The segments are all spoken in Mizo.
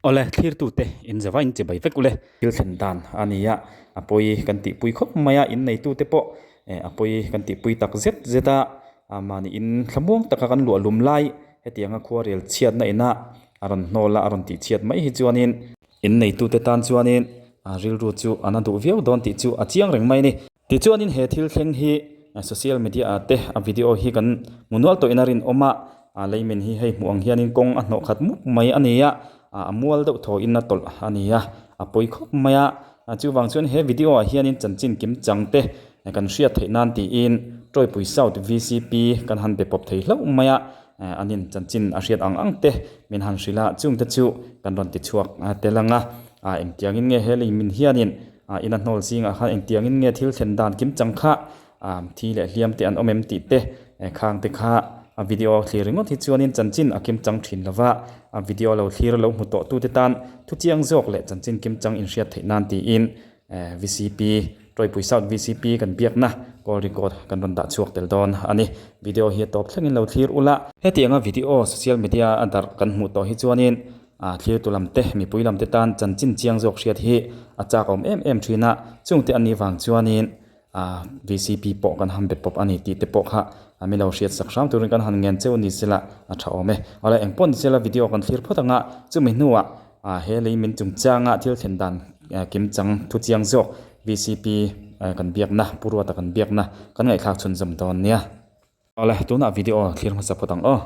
Awle, thlirtute in zava in chibai vek ule. Thil thlen dan a ni a, a pawi kan tihpui khawp mai a, inneitute pawh a pawi kan tihpui tak zet zet a, mahni in thlamuang taka kan luah lum lai hetianga khuarel chhiatna ina a rawn hnawl a, a rawn tihchhiat mai hi chuanin inneitute tan chuanin rilru chu a na duh viau dawn tih chu a chiang reng mai a ni. Tichuanin he thil thleng hi social media ah te a video hi kan hmu nual tawhin a rinawm a, a leimin hi hei hmuh ang hianin kawng a hnawh khat mup mai a ni a, a mual deuh thawhin a tawlh a ni a, a pawi khawp mai a. Chuvang chuan he video ah hianin chanchin kim chang te kan hriat theih nan tiin Tawipui South vcp kan han be pawp thei hlauh mai a, anin chanchin a hriat ang ang te min han hrilh a, chungte chu kan rawn ti chhuak tel ang a, engtiangin nge he leimin hianin Ah ina hnawl zingah khan engtiangin nge thil thlen dan kim chang kha ah thi leh hliam te an awm em tih te khang te kha a video thlir ringawt hi chuanin chanchin a kim chang thin lova, a video lo thlir lo hmu tawh tute tan thu chiang zawk leh chanchin kim chang inhriat theih nan tiin vcp Tawipui South vcp kan biakna call record kan rawn dah chhuak tel dawn a ni. Video hi a tawp thlengin lo thlir ula. Hetianga video social media a darh kan hmuh tawh hi chuanin A thlirtu lam te, mipui lam te tan chanchin chiang zawk hriat hi a chak awm em em thin a, chungte an nih vang chuanin vcp pawh kan han be pawp a ni tih te pawh kha mi lo hriat sak hram turin kan han ngen cheu ni sela a tha awm e. Awle eng pawh ni sela video kan thlir phawt ang a, chumi hnuah he lei min chungchanga thil thlen dan kim chang thu chiang zawk vcp kan biakna, Pu Ruata kan biakna kan ngaihthlak chhunzawm dawn nia. Awle, tunah video thlir hmasa phawt ang aw.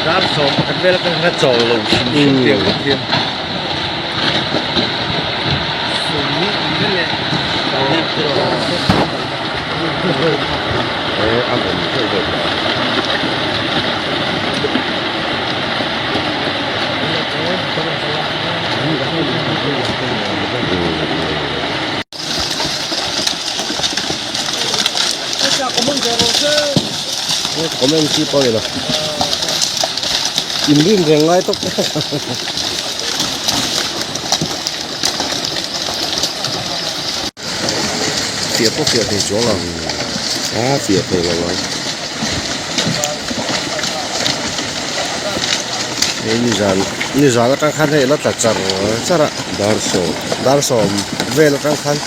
Dar sawm pakhat vel atang khan a chawl lo hrim hrim tiang bawk hian. Comment chi pawh ni lo in rin reng ngai tawp fiah pawh fiah thei chuang lo a fiah thei lo ang hei nizan nizan atang khan hei a la tla char char a dar sawm dar sawm vel atang khan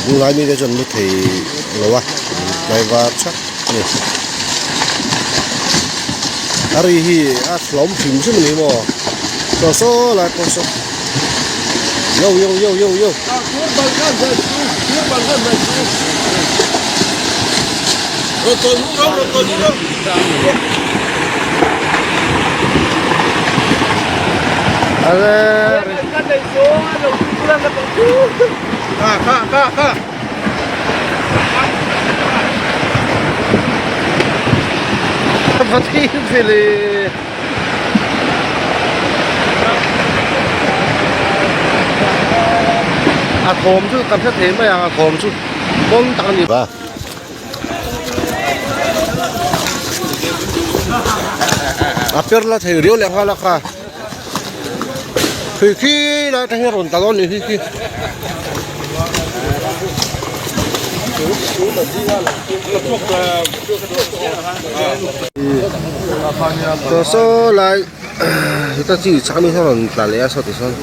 tunlai mite chuan lu thei lo a tlai var thak a ni a ri hi a hlawm hrim hrim a ni maw saw saw lai pawh saw yo yo yo yo yo. A thawm chu kan hre thei mai ang a thawm chu pawn tak a ni. A per la thei riau leh nghal a kha khi khi lai atang hian rawn ta dawn a nih hi khi. Saw saw lai heta chi chak mi hian rawn tla leh a saw ti sawn.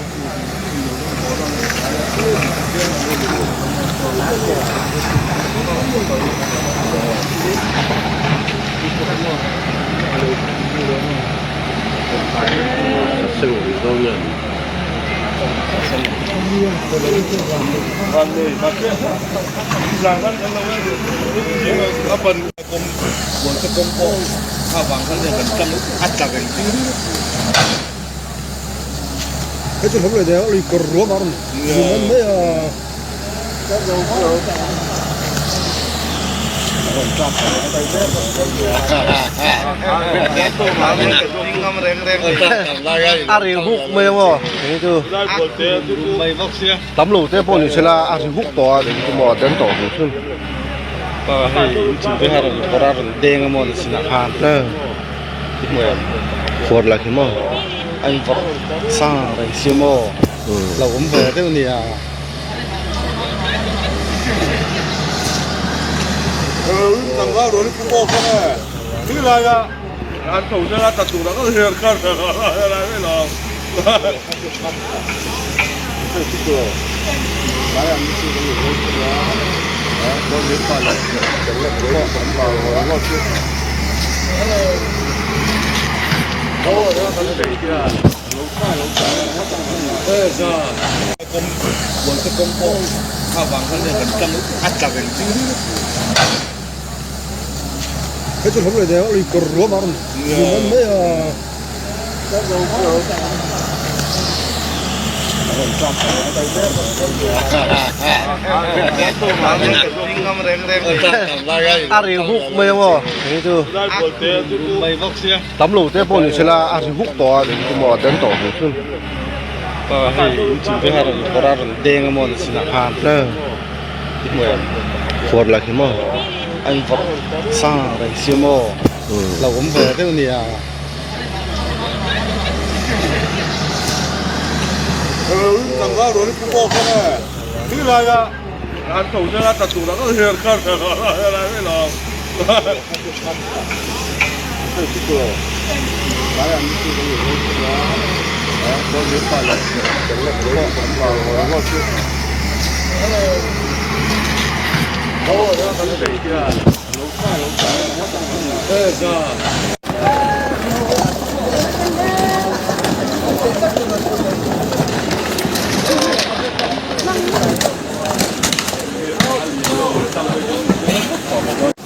Hei chu hlawm leh deuh lui kawr ruam a rawn zum an mai a. A ri huk mai ang aw hei chu tam lo te pawh ni sela a ri huk tawh a eng chu maw a tel tawh hrim hrim. Khuar lah khi maw an vawrh sang reng si maw lo awm ve deuh nia. A ri huk mai ang aw hei chu tam lo te pawh ni sela a ri huk tawh a eng chu maw a den tawh hmel thung khuar lah khi maw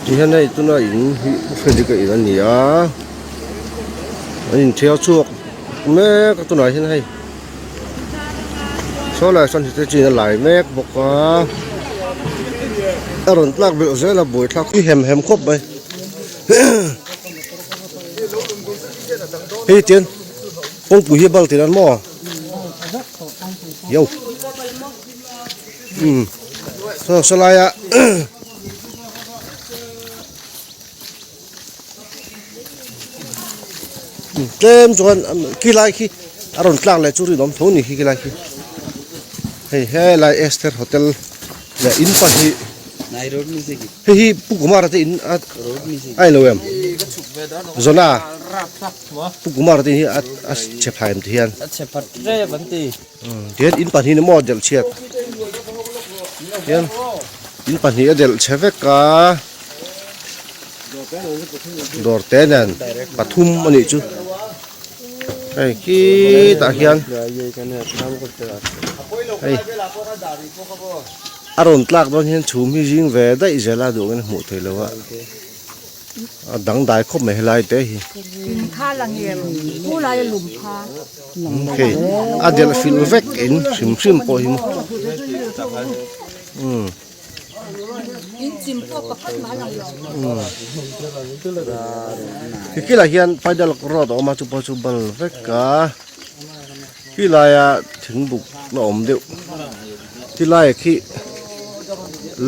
Tihian hei tuna in hi Frederick a in a ni a an inthiar chhuak mek a tunah hian hei saw lai sawn hite chin a lai mek bawk a a rawn tlak belh zel a buaithlak hi hem hem khawp mai hei tian kawngpui hi bal tir an maw yo umm saw saw laia tlem chuan khilai khi a rawn tlak leh chu rinawm tho a ni khi khilai khi hei helai Esther hotel leh in pahnih hei hi Pu Kumara te in a a inlo em Zona Pu Kumara te in hi a chhe phai em ti hian tihian in pahnih ni maw delh chhiat hian in pahnih a delh chhe vek a. Dawr te nen pathum a nih chu hei khitah hian hei a rawn tlak dawn hian chhum hi zing ve daih zel a duh angin a hmuh theih loh a a dangdai khawp mai helai te hi. A delh hrilh vek in hrim hrim pawh hi maw umm. Khilah hian paidal road a awm a chupawh chu bal vek a khilaia thingbuk la awm deuh khilaiah khi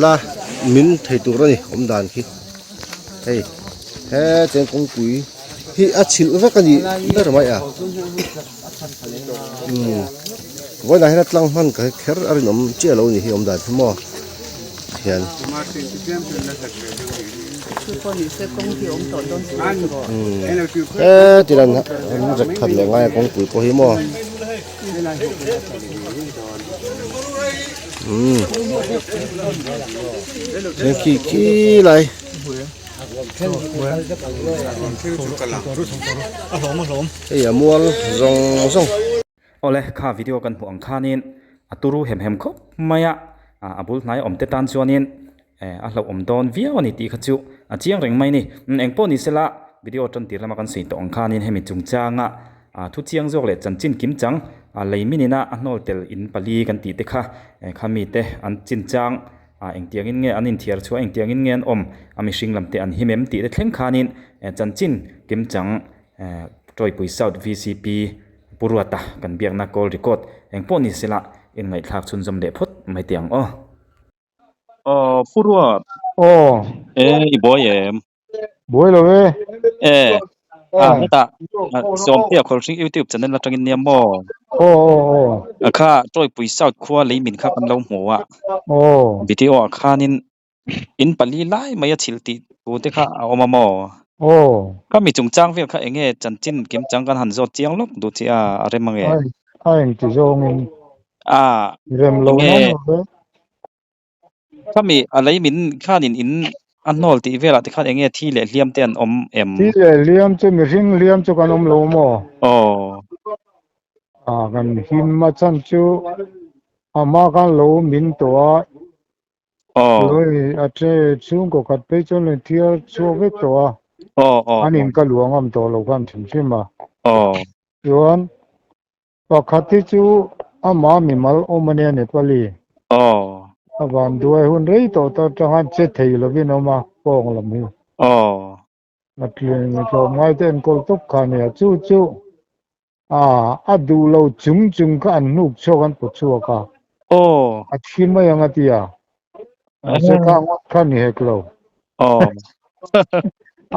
la min thei tur a ni awm dan khi hei hetiang kawngpui hi a chhilh vek a ni ber mai a umm vawiinah hian a tlang hman ka kher a rinawm chiah lo a ni hi awm dan hi maw hian heti lan an rek that leh ngai a kawngpui pawh hi maw umm khi khi lai. Hei a mual zawng zawng. Awle, kha video kan hmuh ang khanin a turu hem hem khawp mai a, a bul hnai awm te tan chuanin a hlauhawm dawn viau a ni tih kha chu a chiang reng mai a ni. Engpawh ni sela video tan tir lama kan sawi tawh ang khanin hemi chungchanga thu chiang zawk leh chanchin kim chang lei minina a hnawl tel in pali kan tih te kha khami te an chinchang Ah engtiangin nge an inthiar chhuah, engtiangin nge an awm, a mihring lam te an him em tih te thleng khanin chanchin kimchang Tawipui South vcp Pu Ruata kan biakna call record engpawh ni sela inngaihthlak chhunzawm leh phawt mai teh ang aw. Aw Pu Ruat. Aw. E i buai em? Buai lo e. E a hetah Sawmtea Khawlhring YouTube channel atangin nia maw? Aw aw aw. A kha Tawipui South khua leimin kha kan lo hmu a. Aw. Video ah khanin In pali lai mai a chhilh tih thu te kha a awm a maw? Aw. Kha mi chungchang vel kha enge chanchin kimchang kan han zawt chiang lawk duh che a, a rem ange? A a engti zawngin A, rem lo enge nan lo ve. Kha mi a lei min khanin in a hnawl tih velah te khan enge thi leh hliam te an awm em? Thi leh hliam chu mihring hliam chu kan awm lo maw? Aw. A kan him a chan chu a hma khan lo min tawh a. Aw. Loi a che chhungkaw khat phei chuan lo thiar chhuak vek tawh a. Aw aw. An in ka luah ngam tawh lo khan hrim hrim a. Aw. Chuan Pakhat hi chu amah mimal awm a nia Nepali. Aw. A van duai hun rei tawh ta atang khan che thei lovin a awm a, kawng lam hi. Aw. A tling tlawmngai te enkawl tawp kha a nia. Chu chu a a duh lo chung chung kha an hnuk chhuak an pawt chhuak a. Aw. A thi mai ang a ti a. Mahse kha ngawt kha ni hek lo. Aw.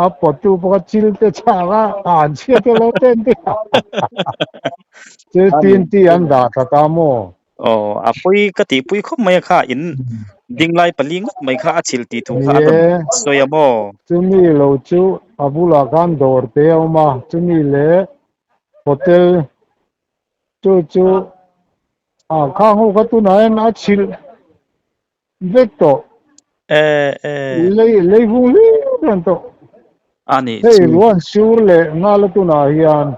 A pawttu pawh kha chil te chhak a, an chhiat te lo ten te. Chu tin ti an dah tha ta maw? Aw, a pawi ka tih pui khawp mai a kha in dinglai pali ngawt mai kha a chhilh tih thu kha a rawn sawi a maw? Chumi lo chu a bulah khan dawr te a awm a, chumi leh hotel chu chu a khang ho kha tunah hian a chhilh vek tawh. E e. Lei lei vung hlir reng tawh. A nih Hei chu. ruan sur leh nghal a tunah hian.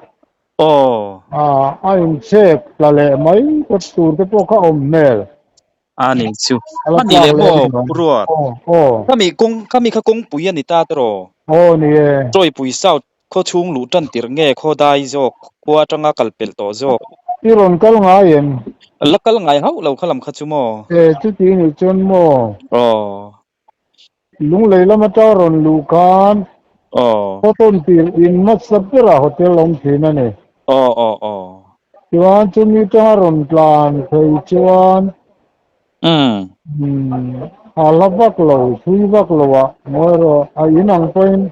Aw. A a inchhek tla leh mai ka tur te pawh kha awm hmel. A nih chu. A la A nih tlak leh leh maw rin awm. Pu Ruat. Aw aw. Khami kawng khami kha kawngpui a ni ta tawh. Aw ni e. Tawipui South Khaw chhung luh tan tirh nge khaw dai zawk, khua atanga kal pelh tawh zawk? I rawn kal ngai em? La kal ngai hauh lo kha lam kha chu maw? E, chuti nih chuan maw? Aw. Lunglei lam atanga rawn luh khan Aw. khaw tawn tirh in hmasa berah hotel awm thin a ni. Aw aw aw. Chuan chumi atanga rawn tlan phei chuan Umm. A la vak lo, thui vak lo ah maw erawh a in ang pawhin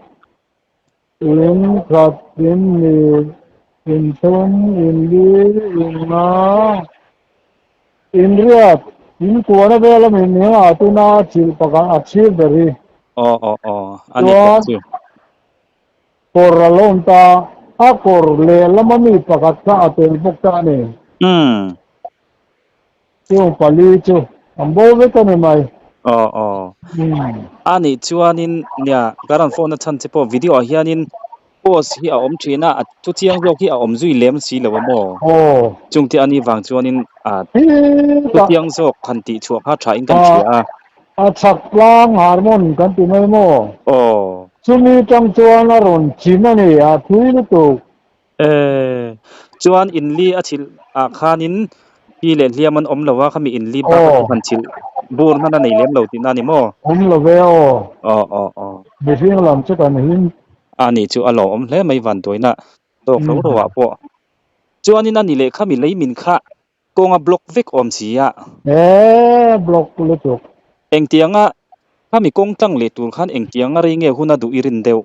In khat, in hnih, in thum, in li, in nga, in riat, in kuana vel a min nia a tuna a chilh pakhat a chhir ber hi. Aw aw aw a ni tak Chuan chu. kawr a lo awm ta, a kawr lehlam a mi pakhat kha a tel bawk ta a ni. Umm. Chung pali chu an bo vek a ni mai. Aw aw. A nih chuanin nia ka rawn phone a chhan che pawh video ah hianin post hi a awm thin a, a thu chiang zawk hi a awm zui lem si lo a maw? Aw. Chungte a nih vang chuanin a thu chiang zawk han tih chhuah kha tha in kan hria a. A chhak tlang harmon kan ti mai maw? Aw. Chumi tang chuan a rawn chim a ni, a thui lutuk. E, chuan inli a chhilh ah khanin pi leh hliam an awm lo a, khami inli bak a chu han chhilh bur hman a nei lem lo tihna a ni maw? Awm lo ve aw. Aw aw aw. Mihring lam chu kan him. A nih chu a lawmawm hle mai vanduaina tawk ro ro ah pawh. Chuanin a ni leh khami lei min kha kawnga block vek awm si a. E, block lutuk. Engtianga khami kawng tlang leh tur khan engtianga rei nge hun a duh i rin deuh?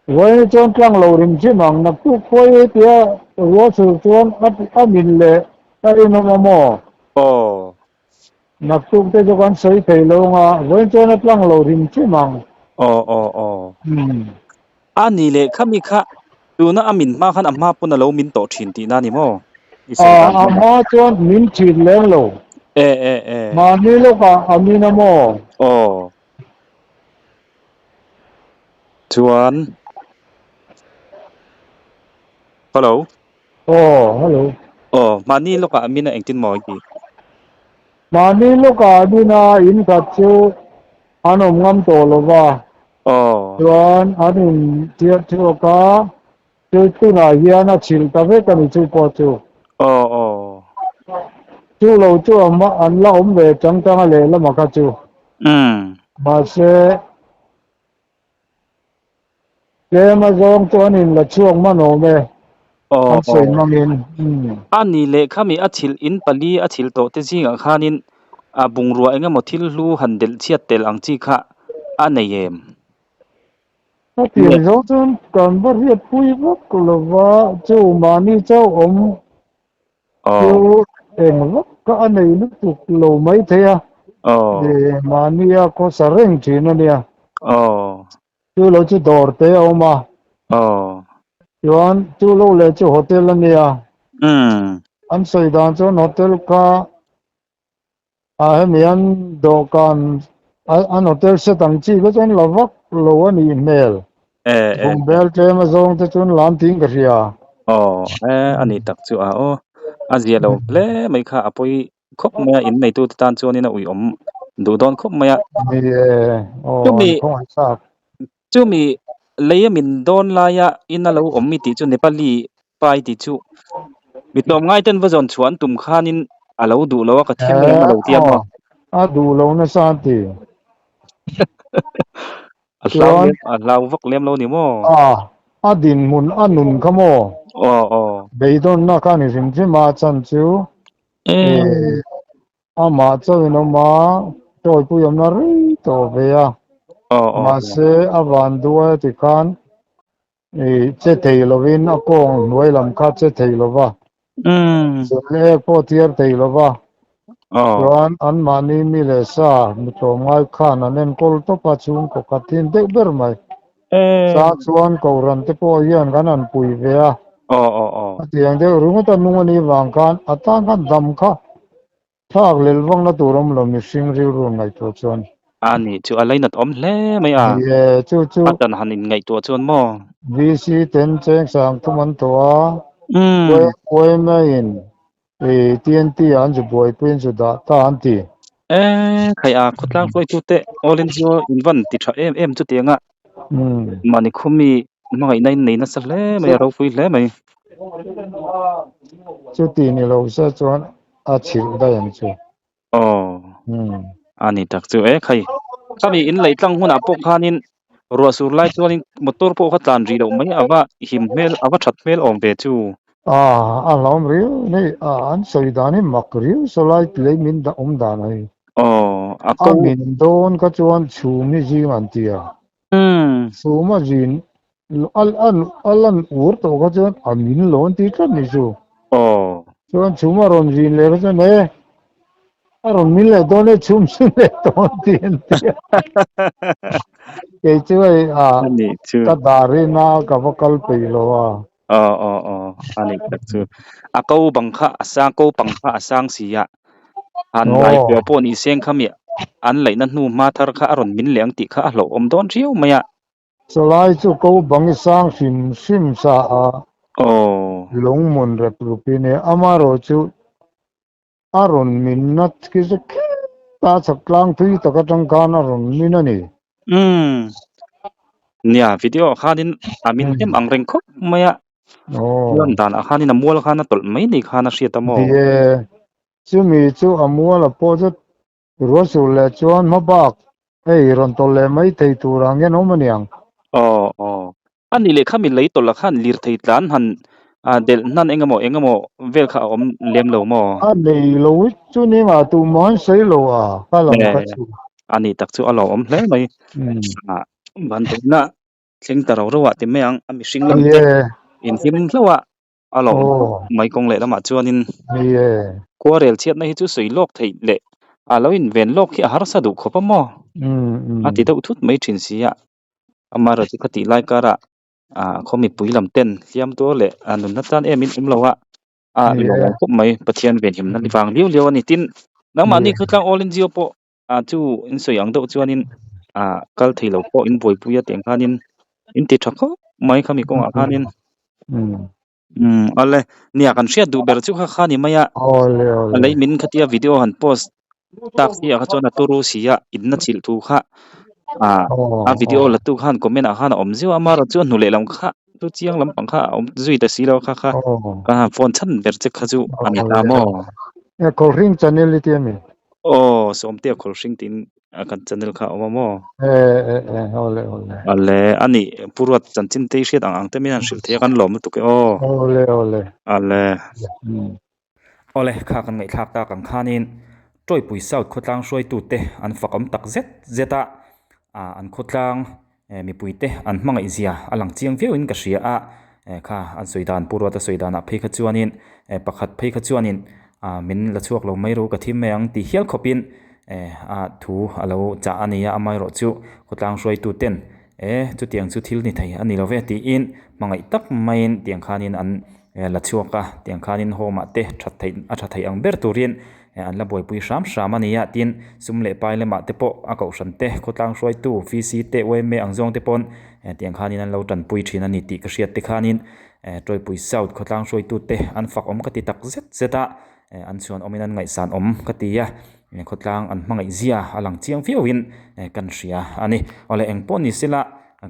Vawiin chuan tlang lo rim chim ang, naktuk khawi tia rual sur chuan a min leh a rinawm a maw? Aw. Naktuk te chu kan sawi thei lo ang a, vawiin chuan a tlang lo rim chim ang. Aw aw aw. A ni leh khami kha tuna a min hma khan a hma pawn a lo min tawh thin tihna a ni maw? I sawi dan A hian. hma chuan min thin leng lo. E e e. Mahni lawkah a min a maw? Aw. Chuan Hello. Aw hello. Aw mahni lawkah a min a engtin maw i tih? Mahni lawkah a min a in khat chu an awm ngam tawh lo va. Aw. Chuan an in thiat chhuak a, chu tunah hian a chhilh ta vek a ni chu pawh chu. Aw aw. Chu lo chu an la awm ve chang chang a lehlam a kha chu. Umm. Mahse. Tlem a zawng chu an inla chhuak hman awm e, Aw an sawi aw. hmangin. Umm. A ni leh khami a chhilh in pali a chhilh tawh te zingah khanin a bungrua eng emaw thil hlu han delh chhiat tel ang chi kha a nei em? Ka tih zawng chuan kan va hriat pui vak lo va, chu mahni chauh awm Aw. chu eng vak kha a nei lutuk lo maithei a. Aw. Mahnia khawsa reng thin a nia. Aw. Chu lo chu dawr te a awm a. Aw. Chuan chu lo leh chu hotel a nia. Umm. An sawi dan chuan hotel kha a hemi an dawhkan an hotel set ang chi kha chuan la vak lo a nih hmel. E e. Bungbel tlem a zawng te chuan lam tiin ka hria. Aw e a ni tak chu a aw. A zia lo hle mai kha a pawi khawp mai a in neitu te tan chuanin a uiawm duh dawn khawp mai a. Ni e aw an khawngaih chak. Chumi lei a min dawn laia in a lo awm i tih chu Nepali pa i tih chu mi tlawmngai ten va zawn chhuah an tum khanin a lo duh lo a ka thiam em a lo ti a maw? A duh lo nasa an ti. A hlau lem a hlau vak lem lo ni maw? A a dinhmun a nun kha maw? Aw aw. Beidawnna kha ni hrim hrim a chan chu Amah chauhin awm a, tawipui awmna rei tawh ve a. Mahse, a van duai a ti khan che thei lovin a kawng hnuai lam kha che thei lo va, zun ek pawh thiar thei lo va. Chuan anmahni mi leh sa mi tlawmngai khan an enkawl tawp a, chhungkaw khat thin deuh ber mai. Sa chuan Kohhran te pawh hian kan han pui ve a. A tiang deuh ringawt a nung a nih vang khan a tan khan dam kha thlak lel vangna tur awm lo mihring rilru ngaihtuah chuan. A ni chu a lainat awm hle mai a. Ni e, chu chu. A tan han in ngaihtuah chuan maw? VC ten cheng sang thum an tawh a, YMA in TNT ah an zu buaipui an zu dah ta an ti. E, khai a khawtlang hruaitute All NGO in van ti tha em em chutiang a mahni khumi hmangaihna in nei nasa hle mai a ropui hle mai. Chuti ni lo se chuan a chhilh daih ang chu. Aw, a ni tak chu e khai. Khami in lei tlang hunah pawh khanin ruah sur lai chuanin motor pawh kha tlan rih loh mai a va him hmel a va that hmel awm ve chu. A, a hlauhawm riau nei a, an sawi dan hi mak riau saw lai lei min dah awm dan a hi. Aw, a ko. A min dawn kha chuan chhum hi zing an ti a. Chhum a zin a lan ur tawh kha chuan a min lo an ti tlat ni chu. Aw. Chuan chhum a rawn zin leh kha chuan e a rawn min leh dawn e chhum zin leh tawh an ti an ti a. Kei chu hei a ka dar in a ka va kal peih lo a. Aw aw aw a ni tak chu. A ko bang kha a sang ko pang kha a sang si a. Han lai pawh pawh ni seng kha mi an laihna hnu hma thar kha a rawn min leh ang tih kha a hlauhawm dawn riau mai a. Chawlai chu ko bang i sang hrim hrim sa a. Aw. Lungmun rep rup in e amarawh chu a rawn min nat khi chu kheta chhak tlang thui tak atang khan a rawn min a ni. Umm. Nia video ah khanin a min hnem ang reng khawp mai a. Aw. Lan dan ah khanin a mual khan a tawlh mai ni khan a hriat a maw? Ni e. Chumi chu a mual a pawh chu Ruahsur leh chuan hma bak hei rawn tawlh leh mai thei tur ang hian awm a niang. Aw aw. A nih leh khami lei tawlh ah khan lirthei tlan han delh hnan eng emaw eng emaw vel kha a awm lem lo maw? A nei lo i chu ni ngah tuh maw an sawi lo a ka lam kha chu. A nih tak chu a lo awm hle mai. Vanduaina thleng ta ro ro ah ti mai ang a mihring lam te inhlim hlauh a. A lo mai kawng leh lamah chuanin khuarel chhiatna hi chu sawi lawk theih leh a lo inven lawk hi a harsa duh khawp a maw? A ti deuh thut mai thin si a. Amaherawhchu chu khatih lai karah khaw mipui lam ten hliam tuar leh nunna tan em in awm lo a, a lawm khawp mai. Pathian venhimna vang liau liau a ni. Tin, nangmahni khawtlang All NGO pawh chu in sawi ang deuh chuanin kal thei lo pawh in buaipui a tiang khanin in ti tha khawp mai khami kawngah khanin umm awle nia kan hriat duh ber chu kha kha ni mai a a lei min khatia video han post tak si ah kha chuan a turu si a inna chilh thu kha a video la tu khan comment ah khan a awm zeuh a amaherawhchu chu a hnu leh lam kha chu chiang lampang kha a awm zui ta si lo kha kha ka han phone chhan ber che kha chu a ni ta maw. Khawlhring channel i ti a mi? Aw, Sawmtea Khawlhring tiin kan channel kha a awm a maw? E e e, awle awle. Awle, a nih Pu Ruat chanchin te i hriat ang ang te min han hrilh thei a kan lawm lutuk e aw. Awle awle. Awle. Awle, kha kan ngaihthlak tak ang khanin Tawipui South khawtlang hruaitute an fakawm tak zet zet a, an khawtlang mipuite an hmangaih zia a lang chiang viauin ka hria a, kha an sawi dan Pu Ruata sawi danah phei kha chuanin pakhat phei kha chuanin min la chhuak lo mai ro ka thim mai ang tih hial khawpin. a thu a lo chah a ni a, amaherawh chu khawtlang hruaitu ten e chutiang chu thil ni thei a ni lo ve tiin hmangaih tak maiin tiang khanin an la chhuak a, tiang khanin home ah te that theih a tha thei ang ber turin an la buaipui hram hram a ni a, tin sum leh pai lamah te pawh a kohhran te khawtlang hruaitu VC te yma ang zawng te pawn tiang khanin an lo tanpui thin a ni tih ka hriat te khanin Tawipui South khawtlang hruaitu te an fak awm ka ti tak zet zet a. An chhuan awmin an ngaihsan awm ka ti a, khawtlang an hmangaih zia a lang chiang viauin kan hria a ni. Awle eng pawh ni sela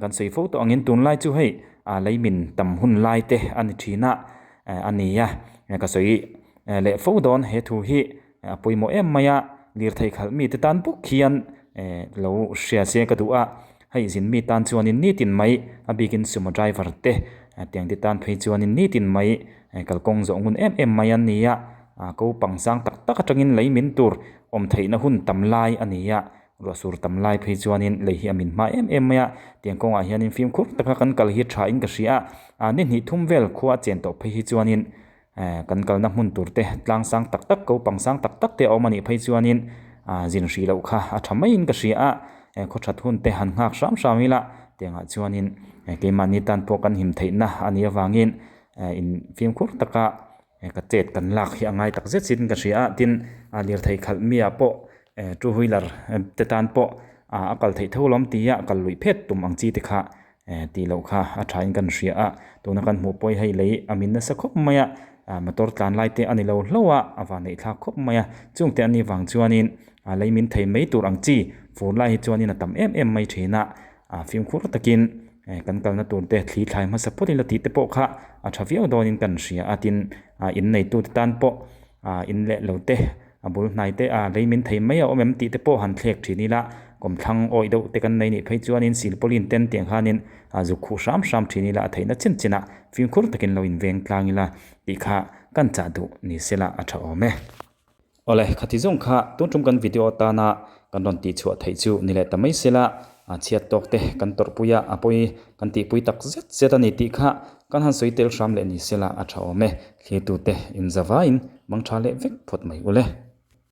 kan sawi fo tawh angin tunlai chu hei leimin tam hun lai te a ni thin a a ni a, ka sawi leh fo dawn he thu hi a pawimawh em mai a, lirthei khalh mite tan bawk hian lo hria se ka duh a, hei zin mi tan chuanin nitin mai a bikin sumo driver te tiang te tan phei chuanin nitin mai Kalkawng zawh ngun em em mai an ni a, ko pang sang tak tak atangin lei min tur awm theihna hun tam lai a ni a, ruah sur tam lai phei chuanin lei hi a min hma em em mai a, tiang kawngah hianin fimkhur taka kan kal hi tha in ka hria a, ni hnih thum vel khua a chen tawh phei hi chuanin kan kalna hmun tur te tlang sang tak tak ko pang sang tak tak te a awm a nih phei chuanin zin hrih loh kha a tha maiin ka hria a, khaw that hun te han nghak hram hram ila tiangah chuanin keimahni tan pawh kan him theihna a nih avangin In fimkhur taka ka chet kan lak hi a ngai tak zet zet in ka hria a, tin lirthei khalh mi ah pawh two wheeler te tan pawh a kal theih tho lawm tia kal luih phet tum ang chi te kha tih loh kha a tha in kan hria a, tuna kan hmuh pawh hi hei lei a min nasa khawp mai a, motor tlan lai te a ni lo hlauh a, a van neih thlak khawp mai a, chung te an nih vang chuanin lei min thei mai tur ang chi fur lai hi chuanin a tam em em mai thin a, fimkhur takin Kan kalna tur te thli thlai hmasa phawt ila tih te pawh kha a tha viau dawnin kan hria a, tin in neitu te tan pawh in leh lo te a bul hnai te a lei min thei mai a awm em tih te pawh han thlek thin ila, kawmthlang awih deuh te kan nei nih phei chuanin silpawlin ten tiang khanin zuk khuh hram hram thin ila a theihna chin chinah fimkhur takin lo inveng tlang ila tih kha kan chah duh ni sela a tha awm e. Awle, khati zawng kha tun tum kan video atana kan rawn tih chhuah theih chu ni leh ta mai sela, a chhiat tawk te kan tawrhpui a, a pawi kan tihpui tak zet zet a ni tih kha kan han sawi tel hram leh ni sela a tha awm e. Thlirtute inzavain mangtha leh vek phawt mai ule.